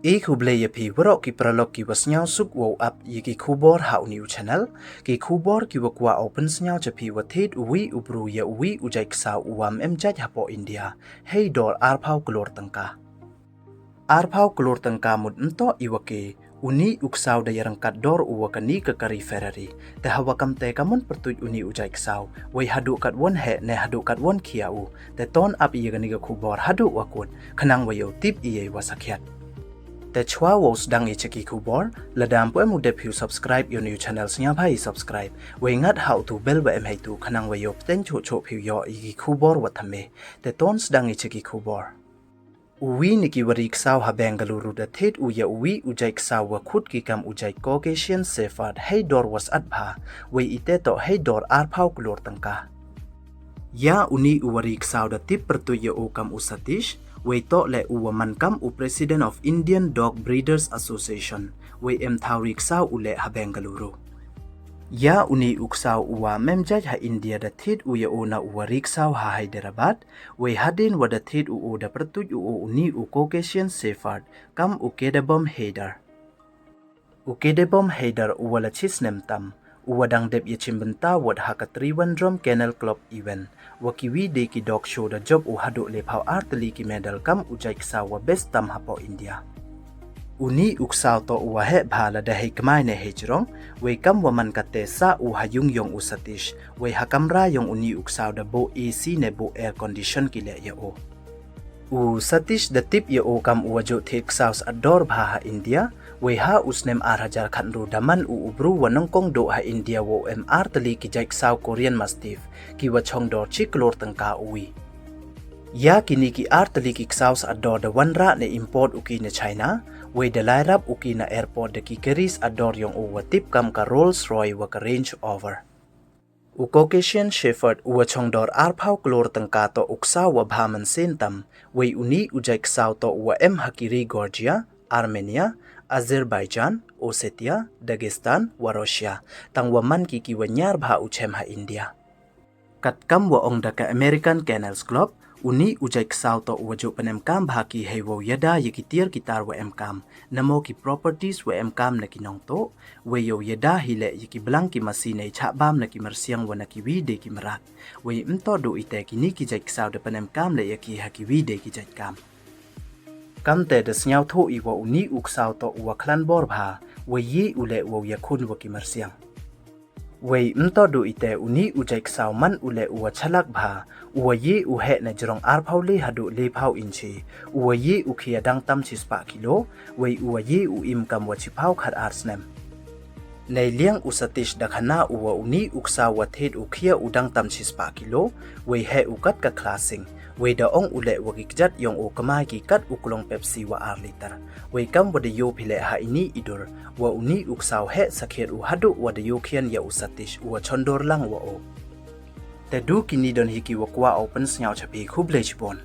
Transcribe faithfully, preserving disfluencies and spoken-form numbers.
E khublei ya phi waroh ki paralok ki wa sniawsuk wow ap ya ki khubor ha u ni u channel. Ki khubor ki wa kwah o pynsniaw cha phi wa thied u wi u bru ya u wi u jait ksaw u wa em jait hapoh India, hei dor arphaw klur tyngka. Arphaw klur tyngka mut ntoh i wa ke, u ni u ksaw da ya ryngkat dor u wa ka ni ka kari Ferrari. Te hawa kamte ka mon pyrtuit u ni u jait ksaw, wei haduh katwon heh ne haduh katwon khia u. Te ton ap i ya ka ni ka khubor haduh wa kut, khnang wa yow tip i ya i wa sakhiat. Te chwa wow sdang i cha ki khubor, lada em pu em u dep phi u subscribe ya u ni u channel, sniawbha i subscribe, wei ngat ha u tu bell wa em hei tu, khnang wa yow pten choh choh phi u yoh i ki khubor wa thymme. Te ton sdang i cha ki khubor. U wi na ki wa ri ksaw ha Bengaluru da thied u ya u wi u jait ksaw wa khut ki kam u jait Caucasian Shepherd hei dor wa sat bha, wei ite toh hei dor arphaw klur tyngka. Ya u ni u wa ri ksaw da tip pyrtuit ya u kam u Satish, wei toh le u wa man kam u President of Indian Dog Breeders Association, wei em thaw ri ksaw u le ha Bengaluru. Ya u ni u ksaw u wa em jait ha India da thied u ya u na u wa ri ksaw ha Hyderabad, wei hadien wa da thied u u da pyrtuit u u ni u Caucasian Shepherd kam u Kedabom Haider. U Kedabom Haider u wa la chi snem tam, u wa dang dep ya chimbynta wot ha ka Trivandrum Kennel Club event, wa ki wi de ki dog show da jop u haduh lephaw artylli ki medal kam u jait ksaw wa best tam hapoh India. U ni u ksaw toh u wa heh bha lada hei kmai ne hei jrong, wei kam wa man kate sa u ha yung yong u Satish, wei ha kamra yong u ni u ksaw da buh A C ne buh air condition ki le ya u. U Satish da tip ya u kam u wa ju thied ksaw sat dor bha ha India, wei ha u snem ar hajar khatynru da man u u bru wa nyngkong duh ha India wa u em artylli ki jait ksaw Korean Mastiff, ki wa chong dor chi klur tyngka u wi. Ya ki ni ki artylli ki ksaw sat dor da wanrah ne import u ki na China, wei da lai rap u ki na airport da ki kari sat dor yong u wa tip kam ka Rolls Royce wa ka Range Rover. U Caucasian Shepherd u wa chong dor arphaw klur tyngka toh u ksaw wa bha mynsiem tam, wei u ni u jait ksaw toh u wa em ha ki ri Georgia, Armenia, Azerbaijan, Ossetia, Dagestan, wa Russia, tang wa man ki ki wa niar bha u chem ha India. Kat kam wa ong da ka American Kennels Club, u ni u jait ksaw toh u wa ju pynemkam bha ki hei wow yada ya ki tiar ki tar wa em kam, namo ki properties wa em kam na ki nongtuh, wei yow yada hi le ya ki blang ki masi ne chah bam na ki myrsiang wa na ki wi de ki mrad. Wei ym toh du ite, ki ni ki jait ksaw da pynemkam le ya ki ha ki wi de ki jait kam. Kamte da sniawthuh i wa u ni u ksaw toh u wa khlan bor bha, wei ye u le wow yakhun wa ki myrsiang. Wei ym toh du ite, u ni u jait ksaw man u le u wa chalak bha, u wa ye u heh na jrong arphaw le haduh lephaw inchi, u wa ye u khia dang tam chispah kilo, wei u wa ye u im kam wa chiphaw khat ar snem. Nei liang u Satish da khana u wa u ni u ksaw wa thied u khia u dang tam chispah kilo, wei heh u kat ka khlasing, wei da ong u le wa ki kjat yong u kmai ki kat u klong Pepsi wa ar liter. Wei kam wa da yoh phi le ha i ni i dur, wa u ni u ksaw heh sakhiat u haduh wa da yoh khian ya u Satish u wa chong dor lang wa u. Te du ki ni don hi ki wa kwah o pynsniaw cha phi, khublei chibun.